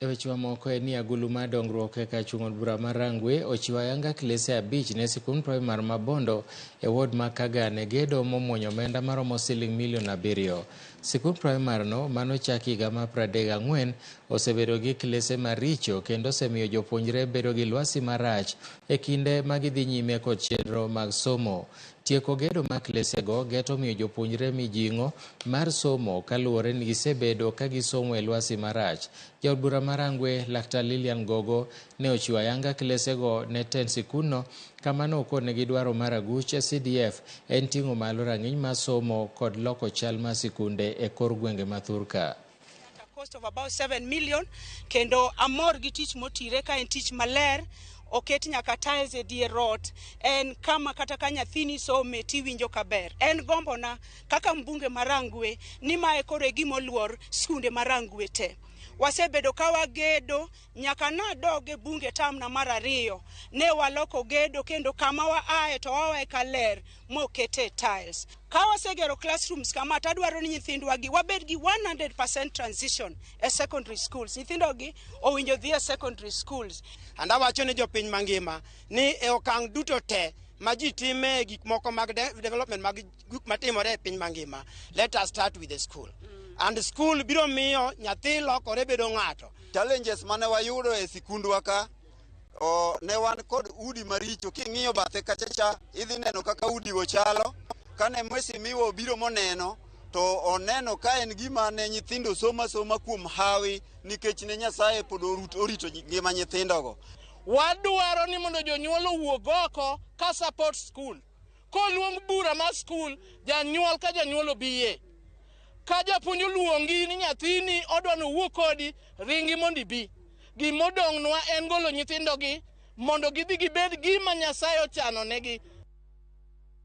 E weche mamoko en ni agulu mar dongruok e kar chung' od bura ma Rangwe ochiwo ayanga klese 5 ne sikund primar ma Bondo e ward ma Kagane gedo momuonyo omenda maromo siling milion 7. Sikund primar no manochak higa mar 34 osebedo gi klese maricho kendo osemiyo jopuonjre bedo gi lwasi marach e kinde ma gidhi nyime kod chenro mag somo. Tieko gedo mar klesego geto miyo jopuonjre mijing'o mar somo kaluwore ni gisebedo ka gisomo e lwasi marach. Jaod bura ma Rangwe, Laktar Lilian Gogo ne ochiwo ayanga klesego ne tend sikundno kama nokonegi dwaro mar aguch CDF en ting'o malo rang'iny mar somo kod loko chal mar sikunde e kor gwenge ma thurka. At a cost of about 7 million kendo amor gi tich motire ka en tich maler oket nyaka tiles e dier ot en kama kata ka nyathini some tiwinjo kaber en gombona kaka mbunge ma Rangwe ni mae koro e gima oluor skunde ma Rangwe te wasebedo ka wagedo nyaka nadog e bunge tamna mar 2 ne waloko gedo kendo kama waaye to wawaye kaler mokete tiles ka wasegero classrooms kama tadwaro ni nyithindwa gi wabed gi 100% transition e secondary schools nyithindo gi owinjo dhi e secondary schools. And awacho ne jopiny mangima ni e okang' duto te ma ji time gik moko mag development mag gik matimore e piny mangima, let us start with the school. And school biro miyo nyathi lokore bedo ng'ato. Challenges mane wayudo e sikundwa ka, ne wan kod udi maricho. King'iyo bathe kachacha, idhi neno kaka udigo chalo. Kane mheshimiwa obiro moneno, to oneno ka en gima ne nyithindo soma soma kuom hawi, nikech ne Nyasaye pod orito ngima nyithindogo. Wadwaro ni mondo jonyuol owuog oko ka support school. Koluong bura mar school, janyuol ka janyuol obiye. Ka japuonj oluongi ni nyathini odwa ni owuo kodi, ringi mondo ibi. Gimodong'nwa en golo nyithindogi mondo gidhi gibed gima Nyasaye ochano negi.